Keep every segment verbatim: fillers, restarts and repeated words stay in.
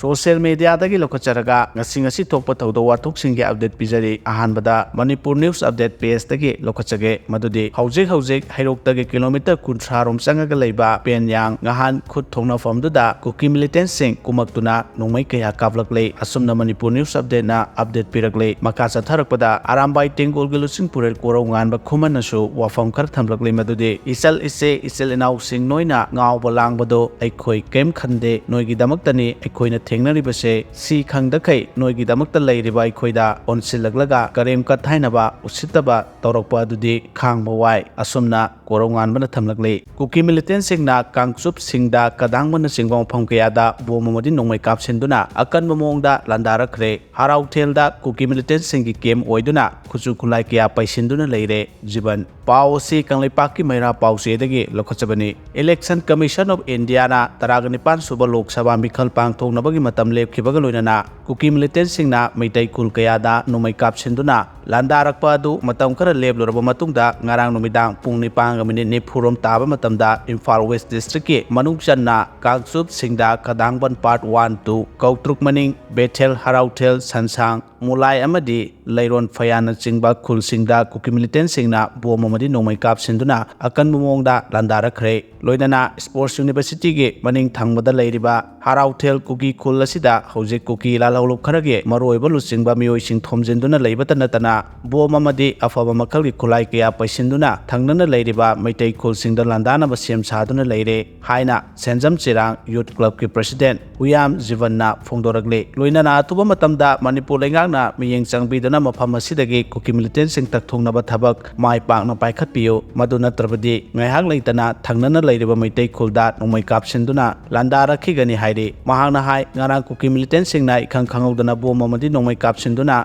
Social ꯃꯦꯗꯤꯌꯥꯗꯒꯤ ꯂꯧꯈꯠꯆꯔꯒ ꯉꯁꯤ ꯉꯁꯤ ꯊꯣꯛꯄ ꯊꯧꯗꯣꯛ ꯋꯥꯊꯣꯛꯁꯤꯡꯒꯤ ꯑꯞꯗꯦꯠ ꯄꯤꯖꯔꯤ꯫ ꯑꯍꯥꯟꯕꯗ ꯃꯅꯤꯄꯨꯔ ꯅ꯭ꯌꯨꯁ ꯑꯞꯗꯦꯠ ꯄꯦꯖꯇꯒꯤ ꯂꯧꯈꯠꯆꯒꯦ꯫ ꯃꯗꯨꯗꯤ ꯍꯧꯖꯤꯛ ꯍꯧꯖꯤꯛ ꯍꯩꯔꯣꯛꯇꯒꯤ ꯀꯤꯂꯣꯃꯤꯇꯔ ꯀꯨꯟꯊ꯭ꯔꯥ ꯔꯣꯝ ꯆꯪꯉꯒ ꯂꯩꯕ ꯄꯦꯟꯌꯥꯡ ꯉꯍꯥꯟ ꯈꯨꯠ ꯊꯣꯡꯅꯐꯝꯗꯨꯗ ꯀꯨꯀꯤ ꯃꯤꯂꯤꯇꯦꯟꯁꯤꯡ ꯀꯨꯝꯃꯛꯇꯨꯅ ꯅꯣꯡꯃꯩ ꯀꯌꯥ ꯀꯥꯞꯂꯛꯂꯦ꯫ ꯑꯁꯨꯝꯅ ꯃꯅꯤꯄꯨꯔ ꯅ꯭ꯌꯨꯁ ꯑꯞꯗꯦꯠꯅ ꯑꯞꯗꯦꯠ ꯄꯤꯔꯛꯂꯦ꯫ ꯃꯈꯥ ꯆꯠꯊꯔꯛꯄꯗ ꯑꯔꯥꯝꯕꯥꯏ ꯇꯦꯡꯒꯣꯜꯒꯤ ꯂꯨꯆꯤꯡ ꯄꯨꯔꯦꯜ ꯀꯣꯔꯧ ꯉꯥꯟꯕ ꯈꯨꯃꯟꯅꯁꯨ ꯋꯥꯐꯝ ꯈꯔ ꯊꯝꯂꯛꯂꯤ꯫ ꯃꯗꯨꯗꯤ ꯏꯆꯜ ꯏꯆꯦ ꯏꯆꯤꯜ ꯏꯅꯥꯎꯁꯤꯡ ꯅꯣꯏꯅ ꯉꯥꯎꯕ ꯂꯥꯡꯕꯗꯣ ꯑꯩꯈꯣꯏ ꯀꯔꯤꯝ ꯈꯟꯗꯦ꯫ ꯅꯣꯏꯒꯤꯗꯃꯛꯇꯅꯤ ꯑꯩꯈꯣꯏꯅ ꯊꯦꯡꯅꯔꯤꯕꯁꯦ꯫ ꯁꯤ ꯈꯪꯗꯈꯩ ꯅꯣꯏꯒꯤꯗꯃꯛꯇ ꯂꯩꯔꯤꯕ ꯑꯩꯈꯣꯏꯗ ꯑꯣꯟꯁꯤꯜꯂꯛꯂꯒ ꯀꯔꯦꯝ ꯀꯊꯥꯏꯅꯕ ꯎꯁꯤꯠꯇꯕ ꯇꯧꯔꯛꯄ ꯑꯗꯨꯗꯤ ꯈꯥꯡꯕ ꯋꯥꯏ꯫ ꯑꯁꯨꯝꯅ ꯀꯣꯔꯧꯉꯥꯟꯕꯅ ꯊꯝꯂꯛꯂꯤ꯫ ꯀꯨꯀꯤ ꯃꯤꯂꯤꯇꯦꯟꯁꯤꯡꯅ ꯀꯥꯡꯆꯨꯞ, ꯁꯤꯡꯗꯥ, ꯀꯗꯥꯡꯕꯅꯆꯤꯡꯕ ꯃꯐꯝ ꯀꯌꯥꯗ ꯕꯣꯝ ꯑꯃꯗꯤ ꯅꯣꯡꯃꯩ ꯀꯥꯞꯁꯤꯟꯗꯨꯅ ꯑꯀꯟꯕ ꯃꯑꯣꯡꯗ ꯂꯥꯟꯗꯥꯔꯛꯈ꯭ꯔꯦ꯫ ꯍꯔꯥꯎꯊꯦꯜꯗ ꯀꯨꯀꯤ ꯃꯤꯂꯤꯇꯦꯟꯁꯤꯡꯒꯤ ꯀꯦꯝ ꯑꯣꯏꯗꯨꯅ ꯈꯨꯠꯁꯨ ꯈꯨꯠꯂꯥꯏ ꯀꯌꯥ ꯄꯩꯁꯤꯟꯗꯨꯅ ꯂꯩꯔꯦ꯫ ꯖꯤꯕꯟ꯫ ꯄꯥꯎ ꯑꯁꯤ ꯀꯪꯂꯩꯄꯥꯛꯀꯤ ꯃꯩꯔꯥ ꯄꯥꯎꯆꯦꯗꯒꯤ ꯂꯧꯈꯠꯆꯕꯅꯤ꯫ Election Commission of Indiaꯅ ꯇꯔꯥꯒ ꯅꯤꯄꯥꯟ ꯁꯨꯕ ꯂꯣꯛ ꯁꯚꯥ ꯃꯤꯈꯜ ꯄꯥꯡꯊꯣꯛꯅꯕꯒꯤ ꯃꯇꯝ ꯂꯦꯞꯈꯤꯕꯒ ꯂꯣꯏꯅꯅ ꯀꯨꯀꯤ ꯃꯤꯂꯤꯇꯦꯟꯁꯤꯡꯅ ꯃꯩꯇꯩ ꯈꯨꯜ ꯀꯌꯥꯗ ꯅꯣꯡꯃꯩ ꯀꯥꯞꯁꯤꯟꯗꯨꯅ ꯂꯥꯟꯗꯥꯔꯛꯄ ꯑꯗꯨ ꯃꯇꯝ ꯈꯔ ꯂꯦꯞꯂꯨꯔꯕ ꯃꯇꯨꯡꯗ ꯉꯔꯥꯡ ꯅꯨꯃꯤꯗꯥꯡ ꯄꯨꯡ ꯅꯤꯄꯥꯟꯒ ꯃꯤꯅꯤꯠ ꯅꯤꯐꯨ ꯔꯣꯝ ꯇꯥꯕ ꯃꯇꯝꯗ ꯏꯝꯐꯥꯜ ꯋꯦꯁ ꯗꯤꯁꯇ꯭ꯔꯤꯛꯀꯤ ꯃꯅꯨꯡ ꯆꯟꯅ ꯀꯥꯡꯆꯨꯞ, ꯁꯤꯡꯗꯥ, ꯀꯗꯥꯡꯕꯟ ꯄꯥꯔꯠ ꯋꯥꯟ, ꯇꯨ, ꯀꯧꯇ꯭ꯔꯨꯛ ꯃꯅꯤꯡ, ꯕꯦꯊꯦꯜ, ꯍꯔꯥꯎꯊꯦꯜ, ꯁꯟꯁꯥꯡ, ꯃꯨꯂꯥꯏ ꯑꯃꯗꯤ ꯂꯩꯔꯣꯟ ꯐꯌꯥꯅꯆꯤꯡꯕ ꯈꯨꯜꯁꯤꯡꯗ ꯀꯨꯀꯤ ꯃꯤꯂꯤꯇꯦꯟꯁꯤꯡꯅ ꯕꯣꯝ ꯑꯃꯗꯤ ꯅꯣꯡꯃꯩ ꯀꯥꯞꯁꯤꯟꯗꯨꯅ ꯑꯀꯟꯕ ꯃꯑꯣꯡꯗ ꯂꯥꯟꯗꯥꯔꯛꯈ꯭ꯔꯦ꯫ ꯂꯣꯏꯅꯅ ꯁ꯭ꯄꯣꯔꯠꯁ ꯌꯨꯅꯤꯚꯔꯁꯤꯇꯤꯒꯤ ꯃꯅꯤꯡ ꯊꯪꯕꯗ ꯂꯩꯔꯤꯕ ꯍꯔꯥꯎꯊꯦꯜ ꯀꯨꯀꯤ ꯈꯨꯜ ꯑꯁꯤꯗ ꯍꯧꯖꯤꯛ ꯀꯨꯀꯤ ꯂꯥꯜꯍꯧꯂꯨꯞ ꯈꯔꯒꯤ ꯃꯔꯨꯑꯣꯏꯕ ꯂꯨꯆꯤꯡꯕ ꯃꯤꯑꯣꯏꯁꯤꯡ ꯊꯣꯝꯖꯤꯟꯗꯨꯅ ꯂꯩꯕꯇ ꯅꯠꯇꯅ ꯕꯣꯝ ꯑꯃꯗꯤ ꯑꯐꯕ ꯃꯈꯜꯒꯤ ꯈꯨꯠꯂꯥꯏ ꯀꯌꯥ ꯄꯩꯁꯤꯟꯗꯨꯅ ꯊꯪꯅꯅ ꯂꯩꯔꯤꯕ ꯃꯩꯇꯩ ꯈꯨꯜꯁꯤꯡꯗ ꯂꯥꯟꯗꯥꯅꯕ ꯁꯦꯝ ꯁꯥꯗꯨꯅ ꯂꯩꯔꯦ ꯍꯥꯏꯅ ꯁꯦꯟꯖꯝ ꯆꯤꯔꯥꯡ ꯌꯨꯠ ꯀ꯭ꯂꯕꯀꯤ ꯄ꯭ꯔꯁꯤꯗꯦꯟ ꯍꯨꯌꯥꯝ ꯖꯤꯕꯟꯅ ꯐꯣꯡꯗꯣꯔꯛꯂꯤ꯫ ꯂꯣꯏꯅꯅ ꯑꯊꯨꯕ ꯃꯇꯝꯗ ꯃꯅꯤꯄꯨꯔ ꯂꯩꯉꯥꯛꯅ ꯃꯤꯠꯌꯦꯡ ꯆꯪꯕꯤꯗꯨꯅ ꯃꯐꯝ ꯑꯁꯤꯗꯒꯤ ꯀꯨꯀꯤ ꯃꯤꯂꯤꯇꯦꯟꯁꯤꯡ ꯇꯛꯊꯣꯛꯅꯕ ꯊꯕꯛ ꯃꯥꯏ ꯄꯥꯛꯅ ꯄꯥꯏꯈꯠꯄꯤꯌꯨ꯫ ꯃꯗꯨ ꯅꯠꯇ꯭ꯔꯕꯗꯤ ꯉꯥꯏꯍꯥꯛ ꯂꯩꯇꯅ ꯊꯪꯅꯅ ꯂꯩꯔꯤꯕ ꯃꯩꯇꯩ ꯈꯨꯜꯗ ꯅꯣꯡꯃꯩ ꯀꯥꯞꯁꯤꯟꯗꯨꯅ ꯂꯥꯟꯗꯥꯔꯛꯈꯤꯒꯅꯤ ꯍꯥꯏꯔꯤ꯫ ꯃꯍꯥꯛꯅ ꯍꯥꯏ, ꯉꯔꯥꯡ ꯀꯨꯀꯤ ꯃꯤꯂꯤꯇꯦꯟꯁꯤꯡꯅ ꯏꯈꯪ ꯈꯪꯍꯧꯗꯅ ꯕꯣꯝ ꯑꯃꯗꯤ ꯅꯣꯡꯃꯩ ꯀꯥꯞꯁꯤꯟꯗꯨꯅ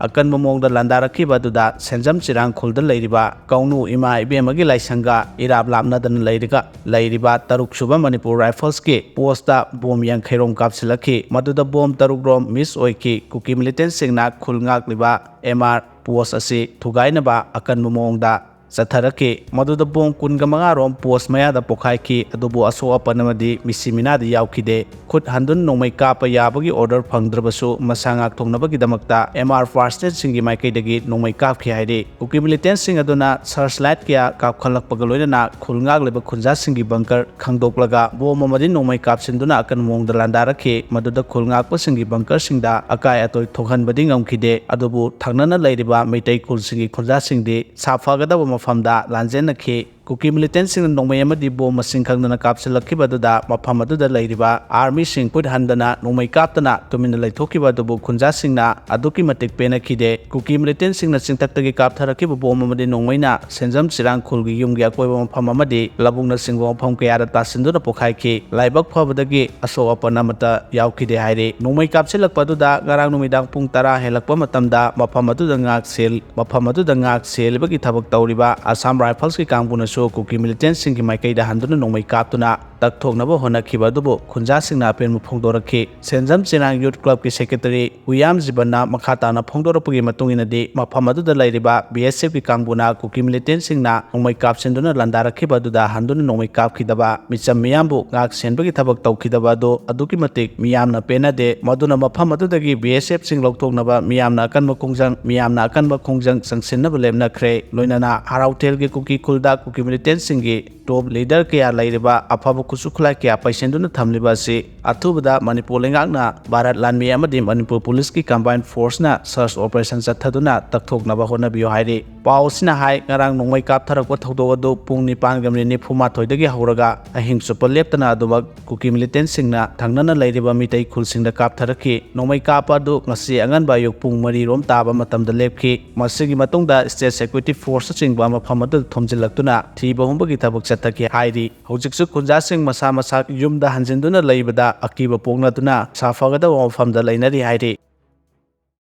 ꯑꯀꯟꯕ ꯃꯑꯣꯡꯗ ꯂꯥꯟꯗꯥꯔꯛꯈꯤꯕ ꯑꯗꯨꯗ ꯁꯦꯟꯖꯝ ꯆꯤꯔꯥꯡ ꯈꯨꯜꯗ ꯂꯩꯔꯤꯕ ꯀꯧꯅꯨ ꯏꯃꯥ ꯏꯕꯦꯝꯃꯒꯤ ꯂꯥꯏꯁꯪꯒ ꯏꯔꯥꯞ ꯂꯥꯞꯅꯗꯅ ꯂꯩꯔꯒ ꯂꯩꯔꯤꯕ ꯇꯔꯨꯛ ꯁꯨꯕ ꯃꯅꯤꯄꯨꯔ ꯔꯥꯏꯐꯜꯁꯀꯤ ꯄꯣꯁꯇ ꯕꯣꯝ ꯌꯥꯡꯈꯩ ꯔꯣꯝ ꯀꯥꯞꯁꯤꯜꯂꯛꯈꯤ꯫ ꯃꯗꯨꯗ ꯕꯣꯝ ꯇꯔꯨꯛ ꯔꯣꯝ ꯃꯤꯁ ꯑꯣꯏꯈꯤ꯫ ꯀꯨꯀꯤ ꯃꯤꯂꯤꯇꯦꯟꯁꯤꯡꯅ ꯈꯨꯜ ꯉꯥꯛꯂꯤꯕ ꯑꯦꯝ ꯑꯥꯔ ꯄꯣꯁ ꯑꯁꯤ ꯊꯨꯒꯥꯏꯅꯕ ꯑꯀꯟꯕ ꯃꯑꯣꯡꯗ ꯆꯠꯊꯔꯛꯈꯤ꯫ ꯃꯗꯨꯗ ꯕꯣꯝ ꯀꯨꯟꯒ ꯃꯉꯥ ꯔꯣꯝ ꯄꯣꯁ ꯃꯌꯥꯗ ꯄꯣꯈꯥꯏꯈꯤ, ꯑꯗꯨꯕꯨ ꯑꯁꯣꯛ ꯑꯄꯟ ꯑꯃꯗꯤ ꯃꯤꯁꯤ ꯃꯤꯅꯥꯗꯤ ꯌꯥꯎꯈꯤꯗꯦ꯫ ꯈꯨꯠ ꯍꯟꯗꯨꯅ ꯅꯣꯡꯃꯩ ꯀꯥꯞꯄ ꯌꯥꯕꯒꯤ ꯑꯣꯔꯗꯔ ꯐꯪꯗ꯭ꯔꯕꯁꯨ, ꯃꯁꯥ ꯉꯥꯛꯊꯣꯛꯅꯕꯒꯤꯗꯃꯛꯇ ꯑꯦꯝ ꯑꯥꯔ ꯐꯥꯔꯁ ꯑꯦꯗꯁꯤꯡꯒꯤ ꯃꯥꯏꯀꯩꯗꯒꯤ ꯅꯣꯡꯃꯩ ꯀꯥꯞꯈꯤ ꯍꯥꯏꯔꯤ꯫ ꯀꯨꯀꯤ ꯃꯤꯂꯤꯇꯦꯟꯁꯤꯡ ꯑꯗꯨꯅ ꯁꯔꯆ ꯂꯥꯏꯠ ꯀꯌꯥ ꯀꯥꯞꯈꯠꯂꯛꯄꯒ ꯂꯣꯏꯅꯅ ꯈꯨꯜ ꯉꯥꯛꯂꯤꯕ ꯈꯨꯟꯖꯥꯁꯤꯡꯒꯤ ꯕꯪꯀꯔ ꯈꯪꯗꯣꯛꯂꯒ ꯕꯣꯝ ꯑꯃꯗꯤ ꯅꯣꯡꯃꯩ ꯀꯥꯞꯁꯤꯟꯗꯨꯅ ꯑꯀꯟꯕ ꯃꯑꯣꯡꯗ ꯂꯥꯟꯗꯥꯔꯛꯈꯤ꯫ ꯃꯗꯨꯗ ꯈꯨꯜ ꯉꯥꯛꯄꯁꯤꯡꯒꯤ ꯕꯪꯀꯔꯁꯤꯡꯗ ꯑꯀꯥꯏ ꯑꯇꯣꯏ ꯊꯣꯛꯍꯟꯕꯗꯤ ꯉꯝꯈꯤꯗꯦ, ꯑꯗꯨꯕꯨ ꯊꯪꯅꯅ ꯂꯩꯔꯤꯕ ꯃꯩꯇꯩ ꯈꯨꯜꯁꯤꯡꯒꯤ ꯈꯨꯟꯖꯥꯁꯤꯡꯗꯤ ꯁꯥꯐꯒꯗꯕ ꯃꯐꯝꯗ ꯂꯥꯟꯖꯦꯟꯅꯈꯤ꯫ ꯀꯨꯀꯤ ꯃꯤꯂꯤꯇꯦꯟꯁꯤꯡꯅ ꯅꯣꯡꯃꯩ ꯑꯃꯗꯤ ꯕꯣꯝ ꯃꯁꯤꯡ ꯈꯪꯗꯅ ꯀꯥꯞꯁꯤꯜꯂꯛꯈꯤꯕ ꯑꯗꯨꯗ ꯃꯐꯝ ꯑꯗꯨꯗ ꯂꯩꯔꯤꯕ ꯑꯥꯔꯃꯤꯁꯤꯡ ꯈꯨꯠ ꯍꯟꯗꯅ ꯅꯣꯡꯃꯩ ꯀꯥꯞꯇꯅ ꯇꯨꯃꯤꯟꯅ ꯂꯩꯊꯣꯛꯈꯤꯕ ꯑꯗꯨꯕꯨ ꯈꯨꯟꯖꯥꯁꯤꯡꯅ ꯑꯗꯨꯛꯀꯤ ꯃꯇꯤꯛ ꯄꯦꯟꯅꯈꯤꯗꯦ꯫ ꯀꯨꯀꯤ ꯃꯤꯂꯤꯇꯦꯟꯁꯤꯡꯅ ꯆꯤꯡꯊꯛꯇꯒꯤ ꯀꯥꯞꯊꯔꯛꯈꯤꯕ ꯕꯣꯝ ꯑꯃꯗꯤ ꯅꯣꯡꯃꯩꯅ ꯁꯦꯟꯖꯝ ꯆꯤꯔꯥꯡ ꯈꯨꯜꯒꯤ ꯌꯨꯝꯒꯤ ꯑꯀꯣꯏꯕ ꯃꯐꯝ ꯑꯃꯗꯤ ꯂꯧꯕꯨꯛꯅꯆꯤꯡꯕ ꯃꯐꯝ ꯀꯌꯥꯗ ꯇꯥꯁꯤꯟꯗꯨꯅ ꯄꯣꯈꯥꯏꯈꯤ꯫ ꯂꯥꯏꯕꯛ ꯐꯕꯗꯒꯤ ꯑꯁꯣꯛ ꯑꯄꯟ ꯑꯃꯠꯇ ꯌꯥꯎꯈꯤꯗꯦ ꯍꯥꯏꯔꯤ꯫ ꯅꯣꯡꯃꯩ ꯀꯥꯞꯁꯤꯜꯂꯛꯄ ꯑꯗꯨꯗ ꯉꯔꯥꯡ ꯅꯨꯃꯤꯗꯥꯡ ꯄꯨꯡ ꯇꯔꯥ ꯍꯦꯜꯂꯛꯄ ꯃꯇꯝꯗ ꯃꯐꯝ ꯑꯗꯨꯗ ꯉꯥꯛ ꯁꯦꯜ-, ꯃꯐꯝ ꯑꯗꯨꯗ ꯉꯥꯛ ꯁꯦꯜꯂꯤꯕꯒꯤ ꯊꯕꯛ ꯇꯧꯔꯤꯕ ꯑꯁꯥꯝ ꯔꯥꯏꯐꯜꯁꯀꯤ ꯀꯥꯡꯕꯨꯅꯁꯨ ꯀꯨꯀꯤ ꯃꯤꯂꯤꯇꯦꯟꯁꯤꯡꯒꯤ ꯃꯥꯏꯀꯩꯗ ꯍꯟꯗꯨꯅ ꯅꯣꯡꯃꯩ ꯀꯥꯞꯇꯨꯅ ꯇꯛꯊꯣꯛꯅꯕ ꯍꯣꯠꯅꯈꯤꯕ ꯑꯗꯨꯕꯨ ꯈꯨꯟꯖꯥꯁꯤꯡꯅ ꯑꯄꯦꯟꯕ ꯐꯣꯡꯗꯣꯔꯛꯈꯤ꯫ ꯁꯦꯟꯖꯝ ꯆꯤꯔꯥꯡ ꯌꯨꯠ ꯀ꯭ꯂꯕꯀꯤ ꯁꯦꯀ꯭ꯔꯦꯇꯔꯤ ꯎꯌꯥꯝ ꯖꯤꯕꯟꯅ ꯃꯈꯥ ꯇꯥꯅ ꯐꯣꯡꯗꯣꯔꯛꯄꯒꯤ ꯃꯇꯨꯡ ꯏꯟꯅꯗꯤ, ꯃꯐꯝ ꯑꯗꯨꯗ ꯂꯩꯔꯤꯕ ꯕꯤ ꯑꯦꯁ ꯑꯦꯐꯀꯤ ꯀꯥꯡꯕꯨꯅ ꯀꯨꯀꯤ ꯃꯤꯂꯤꯇꯦꯟꯁꯤꯡꯅ ꯅꯣꯡꯃꯩ ꯀꯥꯞꯁꯤꯟꯗꯨꯅ ꯂꯥꯟꯗꯥꯔꯛꯈꯤꯕ ꯑꯗꯨꯗ ꯍꯟꯗꯨꯅ ꯅꯣꯡꯃꯩ ꯀꯥꯞꯈꯤꯗꯕ ꯃꯤꯆꯝ ꯃꯤꯌꯥꯝꯕꯨ ꯉꯥꯛ ꯁꯦꯟꯕꯒꯤ ꯊꯕꯛ ꯇꯧꯈꯤꯗꯕ ꯑꯗꯨ ꯑꯗꯨꯛꯀꯤ ꯃꯇꯤꯛ ꯃꯤꯌꯥꯝꯅ ꯄꯦꯟꯅꯗꯦ꯫ ꯃꯗꯨꯅ ꯃꯐꯝ ꯑꯗꯨꯗꯒꯤ ꯕꯤ ꯑꯦꯁ ꯑꯦꯐꯁꯤꯡ ꯂꯧꯊꯣꯛꯅꯕ ꯃꯤꯌꯥꯝꯅ ꯑꯀꯟꯕ ꯈꯣꯡꯖꯪ, ꯃꯤꯌꯥꯝꯅ ꯑꯀꯟꯕ ꯈꯣꯡꯖꯪ ꯆꯪꯁꯤꯟꯅꯕ ꯂꯦꯞꯅꯈ꯭ꯔꯦ꯫ ꯂꯣꯏꯅꯅ ꯍꯔꯥꯎꯊꯦꯜꯒꯤ ꯀꯨꯀꯤ ꯈꯨꯜꯗ ꯀꯨꯀꯤ ꯃꯤꯂꯤꯇꯦꯟꯁꯤꯡꯒꯤ ꯇꯣꯞ ꯂꯤꯗꯔ ꯀꯌꯥ ꯂꯩꯔꯤꯕ, ꯑꯐꯕ ꯈꯨꯠꯁꯨ ꯈꯨꯠꯂꯥꯏ ꯀꯌꯥ ꯄꯩꯁꯤꯟꯗꯨꯅ ꯊꯝꯂꯤꯕ ꯑꯁꯤ ꯑꯊꯨꯕꯗ ꯃꯅꯤꯄꯨꯔ ꯂꯩꯉꯥꯛꯅ ꯚꯥꯔꯠ ꯂꯥꯟꯃꯤ ꯑꯃꯗꯤ ꯃꯅꯤꯄꯨꯔ ꯄꯨꯂꯤꯁꯀꯤ ꯀꯝꯕꯥꯏꯟ ꯐꯣꯔꯁꯅ ꯁꯔꯆ ꯑꯣꯄꯔꯦꯁꯟ ꯆꯠꯊꯗꯨꯅ ꯇꯛꯊꯣꯛꯅꯕ ꯍꯣꯠꯅꯕꯤꯌꯨ ꯍꯥꯏꯔꯤ꯫ ꯄꯥꯎ ꯑꯁꯤꯅ ꯍꯥꯏ, ꯉꯔꯥꯡ ꯅꯣꯡꯃꯩ ꯀꯥꯞꯊꯔꯛꯄ ꯊꯧꯗꯣꯛ ꯑꯗꯨ ꯄꯨꯡ ꯅꯤꯄꯥꯟꯒ ꯃꯤꯅꯤꯠ ꯅꯤꯐꯨ ꯃꯥꯊꯣꯏꯗꯒꯤ ꯍꯧꯔꯒ ꯑꯍꯤꯡ ꯆꯨꯞꯄ ꯂꯦꯞꯇꯅ ꯑꯗꯨꯃꯛ ꯀꯨꯀꯤ ꯃꯤꯂꯤꯇꯦꯟꯁꯤꯡꯅ ꯊꯪꯅꯅ ꯂꯩꯔꯤꯕ ꯃꯤꯇꯩ ꯈꯨꯜꯁꯤꯡꯗ ꯀꯥꯞꯊꯔꯛꯈꯤ꯫ ꯅꯣꯡꯃꯩ ꯀꯥꯞꯄ ꯑꯗꯨ ꯉꯁꯤ ꯑꯉꯟꯕ ꯑꯌꯨꯛ ꯄꯨꯡ ꯃꯔꯤ ꯔꯣꯝ ꯇꯥꯕ ꯃꯇꯝꯗ ꯂꯦꯞꯈꯤ꯫ ꯃꯁꯤꯒꯤ ꯃꯇꯨꯡꯗ ꯁ꯭ꯇꯦꯠ ꯁꯦꯀ꯭ꯌꯨꯔꯤꯇꯤ ꯐꯣꯔꯁꯅꯆꯤꯡꯕ ꯃꯐꯝ ꯑꯗꯨꯗ ꯊꯣꯝꯖꯤꯜꯂꯛꯇꯨꯅ ꯊꯤꯕ ꯍꯨꯝꯕꯒꯤ ꯊꯕꯛ ꯆꯠꯊꯈꯤ ꯍꯥꯏꯔꯤ꯫ ꯍꯧꯖꯤꯛꯁꯨ ꯈꯨꯟꯖꯥꯁꯤꯡ ꯃꯁꯥ ꯃꯁꯥ ꯌꯨꯝꯗ ꯍꯟꯖꯤꯟꯗꯨꯅ ꯂꯩꯕꯗ ꯑꯀꯤꯕ ꯄꯣꯛꯅꯗꯨꯅ ꯁꯥꯐꯒꯗꯕ ꯃꯐꯝꯗ ꯂꯩꯅꯔꯤ ꯍꯥꯏꯔꯤ꯫